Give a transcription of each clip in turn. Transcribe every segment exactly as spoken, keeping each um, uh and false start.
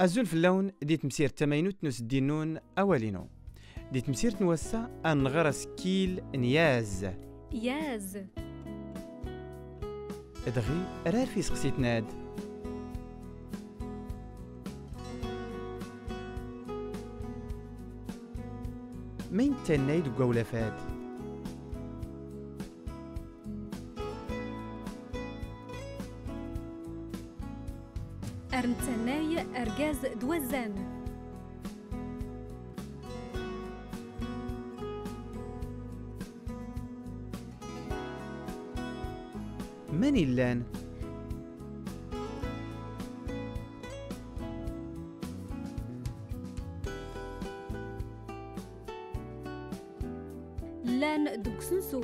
Azul fell-awen, di temsirt tamaynut n useddi-nnun Awal-inu. Di temsirt n wass-a, ad nɣer asekkil n yaz. Yaz. Dɣi, raref iseqsiten-ad. Ma i nettannay deg wawlaf-ad? Ar nettannay argaz d wazzan. Mani llan? Llan deg usensu.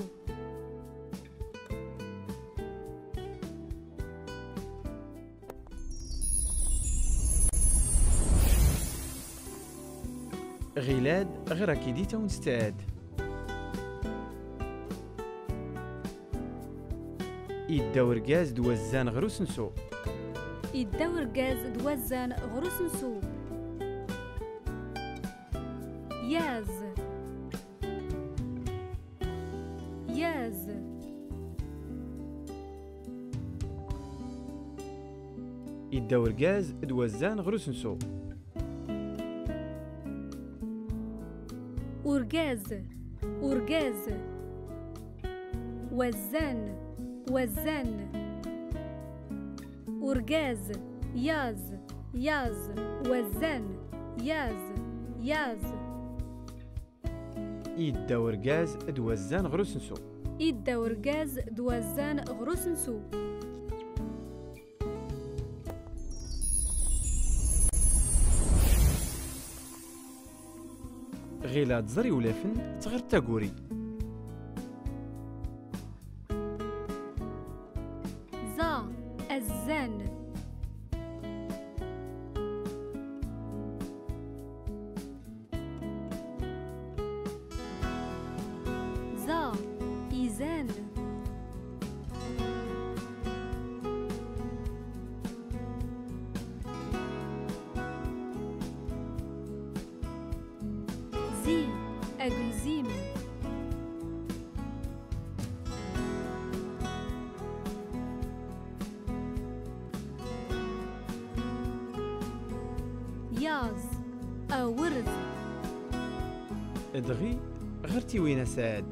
Ɣilad, ɣer akid-i tawinest-ad. Idda urgaz d wazzan ɣer usensu. Idda urgaz d wazzan ɣer usensu. Yaz. Yaz. Idda urgaz d wazzan ɣer usensu. Urgaz, urgaz. Wazzan, wazzan. Urgaz, yaz, yaz. Wazzan, yaz, yaz. Idda urgaz d wazzan ɣer usensu. Idda urgaz d wazzan ɣer usensu. Ɣilad, ẓer iwlafen, tɣert taguri. Ẓa, azzan. Ẓa, izan. Zi, agelzim. Yaẓ, awrz. Dɣi, ɣer tiwinas-ad.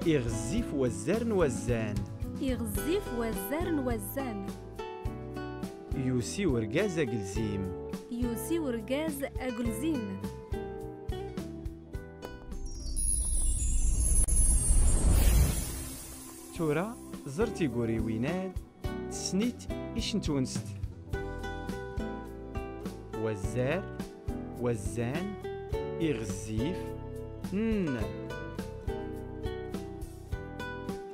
Iɣezzif wazzar n wazzan. Iɣezzif wazzar n wazzan. Yusi urgaz agelzim. Yusi urgaz agelzim. Tura, ẓer tiguriwin-ad, tesnit ic n twinest. Wazzar, wazzan, iɣezzif, n.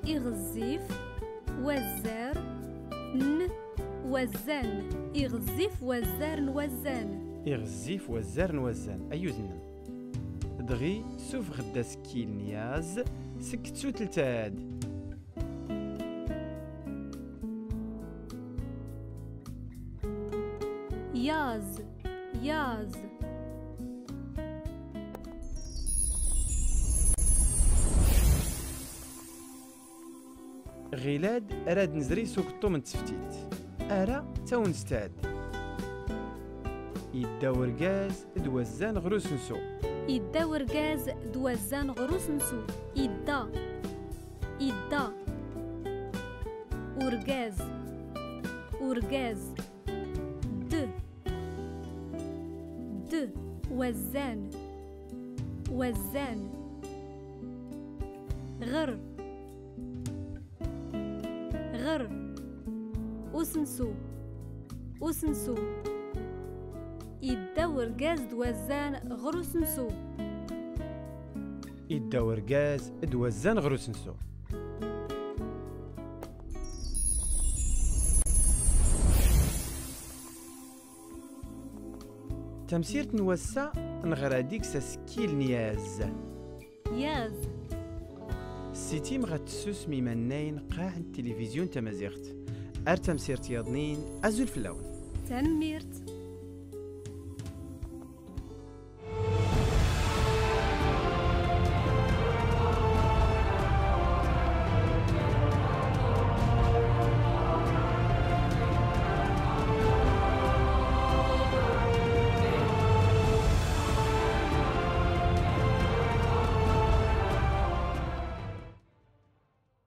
Iɣezzif, wazzar, n, wazzan. Iɣezzif wazzar n wazzan. Iɣezzif wazzar n wazzan. Ayyuz-nnem. Dɣi, sufeɣ-d asekkil n yaẓ seg tsutlt-ad. Yaẓ, yaẓ. Ɣilad, rad nezri s ugeṭṭum n teftilt. Ara tawinest-ad. Idda urgaz d wazzan ɣer usensu. Idda urgaz d wazzan ɣer usensu. Idda. Idda. Urgaz. Urgaz. D. D. Wazzan. Wazzan. Ɣer. Ɣer. Usensu. Usensu. Idda urgaz d wazzan ɣer usensu. Idda urgaz d wazzan ɣer usensu. Tamsirt n wass-a, neɣra deg-s asekkil n yaz. Yaz. Sitim ɣa tessusem imannayen qqaɛ n tilivizyu n tamaziɣt. Ar tamsirt yaḍnin, azul fell-awen. Tanemmirt.